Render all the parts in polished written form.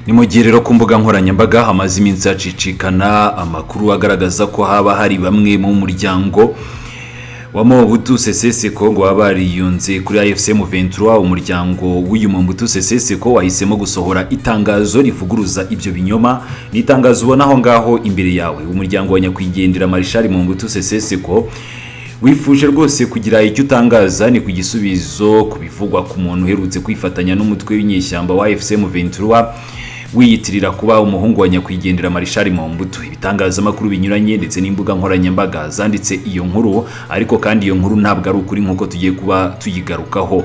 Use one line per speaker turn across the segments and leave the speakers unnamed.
Ni mu gihe rero ku mbuga nkoranyambaga hamaze iminsi hacicikana amakuru agaragaza ko haba hari bamwe mu muryango wa Mobutu Sese Seko ngo baba bariyunze kuri AFC M23. Umuryango w'uyu Mobutu Sese Seko wahisemo gusohora itangazo rivuguruza ibyo binyoma. Ni itangazo ubona aho ngaho imbere yawe. Umuryango wa nyakwigendera Marshal Mobutu Sese Seko wifuje rwose kugira icyo utangaza ni ku gisubizo ku bivugwa ku muntu uherutse kwifatanya n'umutwe w'inyeshyamba wa AFC M23, wiyitirira kuba umuhungu wa nyakwigendera Marshal Mobutu. Ibitangazamakuru binyuranye ndetse n'imbuga nkoranyambaga zanditse iyo nkuru, ariko kandi iyo nkuru ntabwo ari ukuri nk'uko tugiye kuba tuyigarukaho.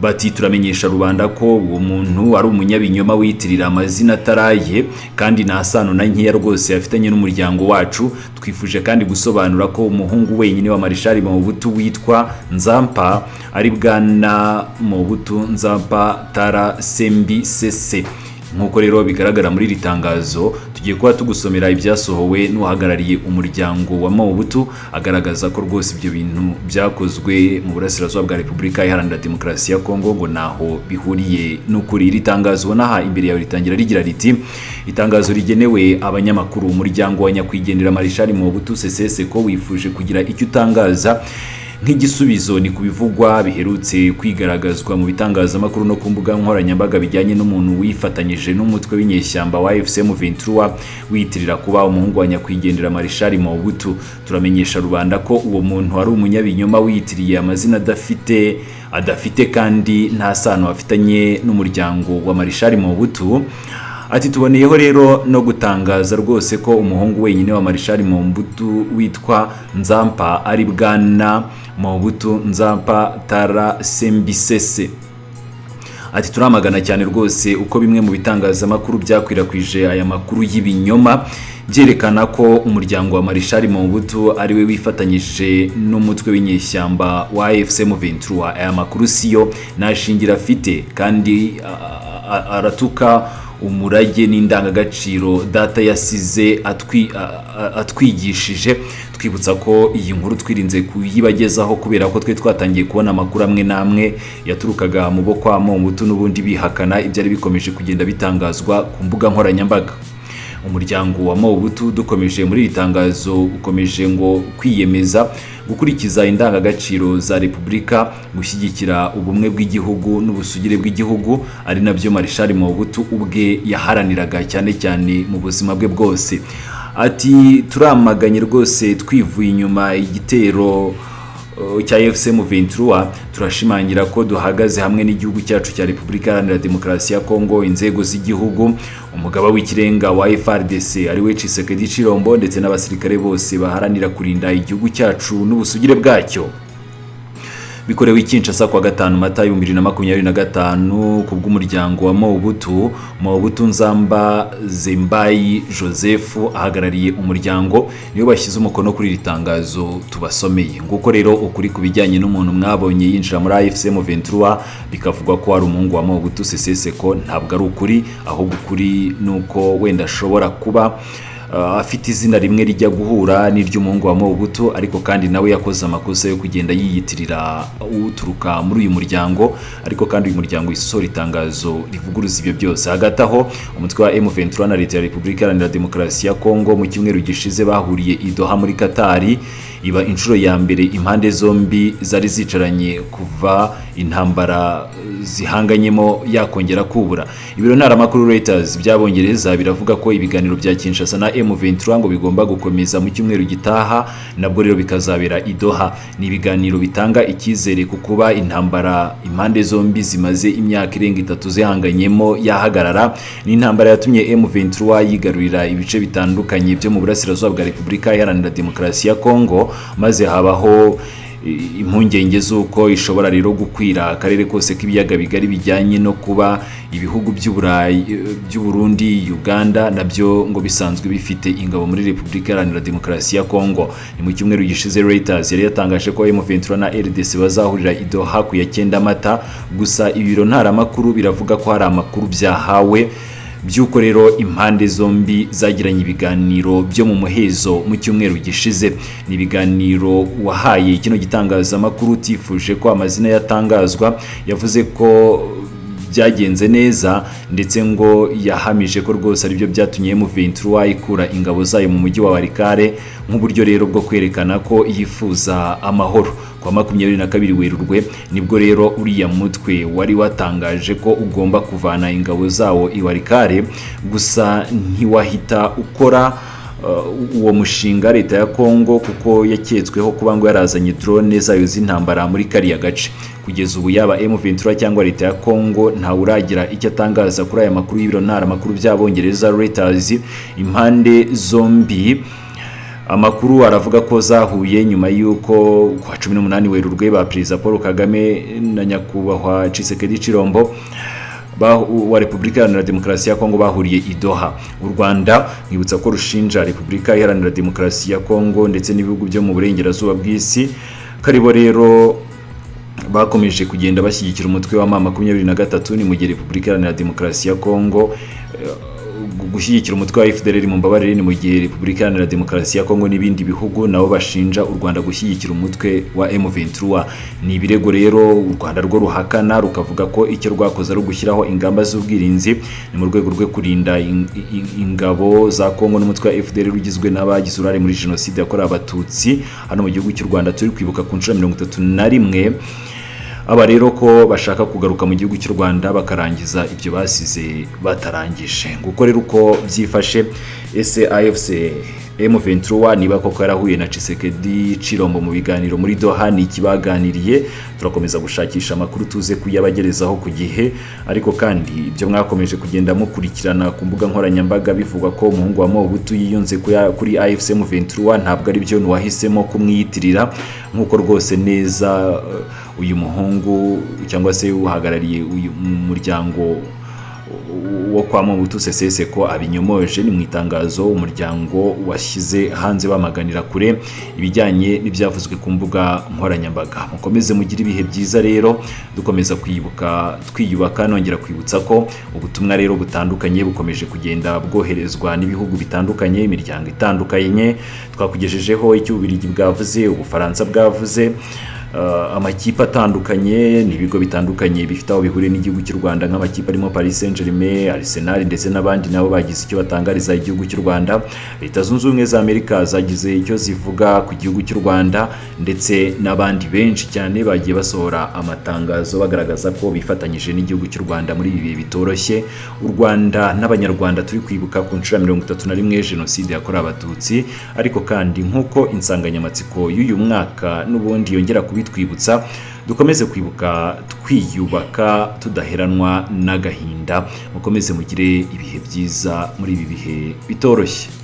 Bati: "Turamenyesha rubanda ko uwo muntu ari umunyabinyoma wiyitirira amazina ataraye, kandi nta sano na nkeya rwose afitanye n'umuryango wacu. Twifuje kandi gusobanura ko umuhungu wenyine wa Marshal Mobutu witwa Nzampa ari Bwana Mobutu Nzampa Tara Sembi Sese." Nk'uko rero bigaragara muri iri tangazo, tugiye kuba tugusomera ibyasohowe n'uhagarariye umuryango wa Mobutu, agaragaza ko rwose ibyo bintu byakozwe mu burasirazuba bwa Repubulika Iharanira Demokarasi ya Kongo ngo naho bihuriye n'ukuri. Iri tangazo ubona aha imbere yawe ritangira rigira riti: "Itangazo rigenewe abanyamakuru. Umuryango wa nyakwigendera Marshal Mobutu Sese Seko wifuje kugira icyo utangaza nk'igisubizo ni ku bivugwa biherutse kwigaragazwa mu bitangazamakuru no ku mbuga nkoranyambaga bijyanye n'umuntu wifatanyije n'umutwe w'inyeshyamba wa AFC M23, wiyitirira kuba umuhungu wa nyakwigendera Marshal Mobutu. Turamenyesha rubanda ko uwo muntu ari umunyabinyoma wiyitiriye amazina adafite kandi nta sano afitanye n'umuryango wa Marshal Mobutu." Ati: "Tuboneyeho rero no gutangaza rwose ko umuhungu wenyine wa Marshal Mobutu witwa Nzampa ari Bwana Mobutu Nzampa Tara Sembisese." Ati: "Turamagana cyane rwose uko bimwe mu bitangazamakuru byakwirakwije aya makuru y'ibinyoma, byerekana ko umuryango wa Marshal Mobutu ari we wifatanyije n'umutwe w'inyeshyamba wa AFC M23. Aya makuru siyo, nta shingiro afite, kandi aratuka umurage n'indangagaciro data yasize atwigishije. Twibutsa ko iyi nkuru twirinze kuyibagezaho kubera ko twe twatangiye kubona amakuru amwe n'amwe yaturukaga mu bo kwa Mobutu n'ubundi bihakana ibyari bikomeje kugenda bitangazwa ku mbuga nkoranyambaga." Umuryango wa Mobutu, dukomeje muri iri tangazo, ukomeje ngo kwiyemeza gukurikiza indangagaciro za Repubulika, gushyigikira ubumwe bw'igihugu n'ubusugire bw'igihugu, ari nabyo Marshal Mobutu ubwe yaharaniraga cyane cyane mu buzima bwe bwose. Ati: "Turamaganye rwose twivuye inyuma igitero cya AFC M23. Turashimangira ko duhagaze hamwe n'igihugu cyacu cya Repubulika Iharanira Demokarasi ya Kongo, inzego z'igihugu, umugaba w'ikirenga wa FARDC ari we Tshisekedi Tshilombo, ndetse n'abasirikare bose baharanira kurinda igihugu cyacu n'ubusugire bwacyo." Bikorewe i Kinshasa kuwa gatanu Mata 2025. Ku bw'umuryango wa Mobutu, Mobutu Nzamba Zembayi Joseph ahagarariye umuryango, niwe bashyize umukono kuri iri tangazo tubasomeye. Nguko rero ukuri ku bijyanye n'umuntu mwabonye yinjira muri AFC M23, bikavugwa ko ari umuhungu wa Mobutu Sese Seko. Ntabwo ari ukuri, ahubwo ukuri ni uko wenda ashobora kuba afite izina rimwe rijya guhura n'iry'umuhungu wa Mobutu, ariko kandi nawe yakoze amakosa yo kugenda yiyitirira uturuka muri uyu muryango. Ariko kandi uyu muryango isohora itangazo rivuguruza ibyo byose. Hagati aho, umutwe wa M23 na Leta ya Repubulika Iharanira Demokarasi ya Kongo mu cyumweru gishize bahuriye i Doha muri Katari, iba inshuro ya mbere impande zombi zari zicaranye kuva intambara zihanganyemo yakongera kubura. Ibiro ntaramakuru Reuters by'Abongereza biravuga ko ibiganiro bya Kinshasa na M23 ngo bigomba gukomeza mu cyumweru gitaha, nabwo rero bikazabera i Doha. Ni ibiganiro bitanga icyizere ku kuba intambara impande zombi zimaze imyaka irenga 3 zihanganyemo yahagarara. Ni intambara yatumye M23 yigarurira ibice bitandukanye byo mu burasirazuba bwa Repubulika Iharanira Demokarasi ya Kongo, maze habaho impungenge z'uko ishobora rero gukwira akarere kose k'ibiyaga bigari, bijyanye no kuba ibihugu by'Uburayi, by'Uburundi, Uganda nabyo ngo bisanzwe bifite ingabo muri Repubulika Iharanira Demokarasi ya Kongo. Ni mu cyumweru gishize Reuters yari yatangaje ko M23 na RDC bazahurira i Doha ku ya 9 Mata. Gusa ibiro ntaramakuru biravuga ko hari amakuru byahawe by'uko rero impande zombi zagiranye ibiganiro byo mu muhezo mu cyumweru gishize. Ni ibiganiro wahaye kino gitangazamakuru utifuje ko amazina yatangazwa yavuze ko byagenze neza, ndetse ngo yahamije ko rwose aribyo byatumye M23 ikura ingabo zayo mu mujyi wa Walikale, nk'uburyo rero bwo kwerekana ko yifuza amahoro. Kwa 22 Werurwe nibwo rero uriya mutwe wari watangaje ko ugomba kuvana ingabo zawo i Walikale, gusa ntiwahita ukora uwo mushinga leta ya Kongo, kuko yaketsweho kuba ngo yarazanye drone zayo z'intambara muri kariya gace. Kugeza ubu yaba M23 cyangwa leta ya Kongo ntawe uragira icyo atangaza kuri aya makuru y'ibiro ntaramakuru by'Abongereza Reuters. Impande zombi amakuru aravuga ko zahuye nyuma y'uko kwa 18 Werurwe ba Perezida Paul Kagame na Nyakubahwa Tshisekedi Chilombo wa Repubulika Iharanira Demokarasi ya Kongo bahuriye i Doha. U Rwanda mwibutsa ko rushinja Repubulika Iharanira Demokarasi ya Kongo ndetse n'ibihugu byo mu burengerazuba bw'isi karibo rero bakomeje kugenda bashyigikira umutwe wa M23, ni mu gihe Repubulika Iharanira Demokarasi ya Kongo gushyigikira umutwe wa FDLR, mu mbabarire, ni mu gihe Repubulika Iharanira Demokarasi ya Kongo n'ibindi bihugu nabo bashinja u Rwanda gushyigikira umutwe wa M23. Ni ibirego rero u Rwanda rwo ruhakana, rukavuga ko icyo rwakoze ari ugushyiraho ingamba z'ubwirinzi, ni mu rwego rwo kurinda ingabo za Kongo n'umutwe wa FDLR ugizwe n'abagize uruhare muri jenoside yakorewe Abatutsi hano mu gihugu cy'u Rwanda turi kwibuka ku nshuro 31. Aba rero ko bashaka kugaruka mu gihugu cy'u Rwanda bakarangiza ibyo basize batarangije. Nguko rero uko byifashe. Ese AFC M23 niba koko yarahuye na Tshisekedi Chilombo mu biganiro muri Doha, ni ikibaganiriye? Turakomeza gushakisha amakuru tuze kuyabagerezaho ku gihe. Ariko kandi ibyo mwakomeje kugenda mukurikirana ku mbuga nkoranyambaga bivugwa ko umuhungu wa Mobutu yiyunze kuri AFC M23 ntabwo ari byo, ntiwahisemo kumwiyitirira, nk'uko rwose neza uyu muhungu cyangwa se uhagarariye uyu muryango wo kwa Mobutu Sese Seko abinyomoje. Ni mu itangazo umuryango washyize hanze bamaganira kure ibijyanye n'ibyavuzwe ku mbuga nkoranyambaga. Mukomeze mugire ibihe byiza rero, dukomeza kwibuka twiyubaka. Nongera kwibutsa ko ubutumwa rero butandukanye bukomeje kugenda bwoherezwa n'ibihugu bitandukanye, imiryango itandukanye. Twakugejejeho icyo Ububiligi bwavuze, Ubufaransa bwavuze, amakipe atandukanye n'ibigo bitandukanye bifite aho bihuriye n'igihugu cy'u Rwanda, nk'amakipe arimo Paris Saint-Germain, Arsenal ndetse n'abandi, nabo bagize icyo batangariza igihugu cy'u Rwanda. Leta Zunze Ubumwe za Amerika zagize icyo zivuga ku gihugu cy'u Rwanda, ndetse n'abandi benshi cyane bagiye basohora amatangazo bagaragaza ko bifatanyije n'igihugu cy'u Rwanda muri ibi bihe bitoroshye u Rwanda n'Abanyarwanda turi kwibuka ku nshuro ya 31 jenoside yakorewe Abatutsi. Ariko kandi nk'uko insanganyamatsiko y'uyu mwaka n'ubundi yongera kubitwibutsa, dukomeze kwibuka twiyubaka tudaheranwa n'agahinda. Mukomeze mugire ibihe byiza muri ibi bihe bitoroshye.